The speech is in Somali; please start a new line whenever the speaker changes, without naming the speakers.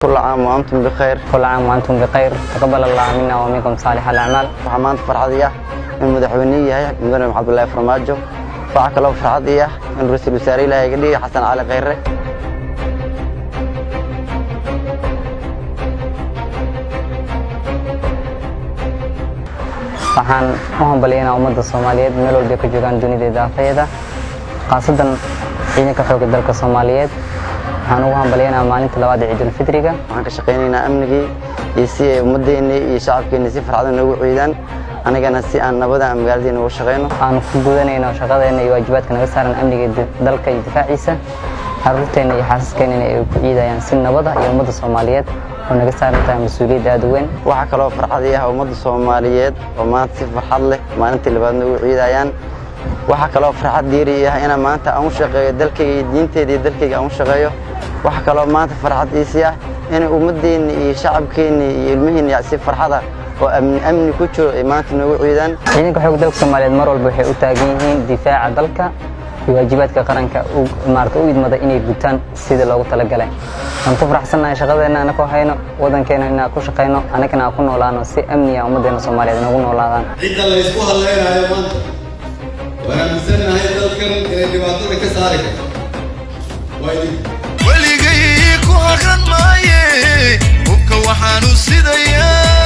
كل عام وأنتم بخير.
كل عام وأنتم بخير، تقبل الله منا ومنكم صالح الأعمال.
Waxaa maanta farxad ii ah in madaxweyne yahay Mudane Maxamed Cabdullaahi Farmaajo. Waxaa kaloo farxad ii ah in ra'iisul wasaare Ilaahay iga dhigay Xasan Cali Khayre.
Waxaan u hambalyaynaa ummadda Soomaaliyeed meel walba ay ka joogaan dunida daafaheeda, khaasadan ciidanka xoogga dalka Soomaaliyeed. Waxaan ugu hambalyaynaa maalinta labaad ee Ciidulfitriga.
Waxaan ka shaqaynaynaa amnigii iyo si ay ummaddeennii iyo shacabkeenni si farxad noogu ciidaan, anigana si aan nabada aan magaaladeena ugu shaqayno.
Aan ku gudanayno shaqadeena iyo waajibaadka naga saaran amniga dalka iyo difaaciisa, caruurteena iyo xaasaskeenana ay ku ciidayaan si nabada, iyo ummadda Soomaaliyeed oo naga saaran tahay mas-uuliyadda aad u weyn.
Waxaa kaloo farxad ii ah ummadda Soomaaliyeed oo maanta si farxad leh maalintii labaad noogu ciidayaan. Waxaa kaloo farxad diiri ii ah inaan maanta aan u shaqeeyo dalkayga iyo diinteeda iyo dalkayga aan u shaqeeyo. Waxaa kaloo maanta farxad iisii ah in ummaddeenni iyo shacabkeenni iyo ilmiheenni si farxada oo amni amni ku jiro ay maanta noogu ciidaan.
Ciidanka xoogga dalka Soomaaliyeed mar walba waxay u taagan yihiin difaaca dalka iyo waajibaadka qaranka maarata u idmada inay gutaan sidii loogu talagalay. Waan ku faraxsannahay shaqadeena anakoo hayno waddankeena inaan ku shaqayno, anagana aan ku noolaano si amniya, ummaddeena Soomaaliyeed noogu noolaadaan.
Cidda la ysku hadlaynayo maanta waan aaminsannahay dalkan inay dhibaatada ka saari karto waa idinka.
Weligay ku haqran maaye hubka waxaanu sidayaa.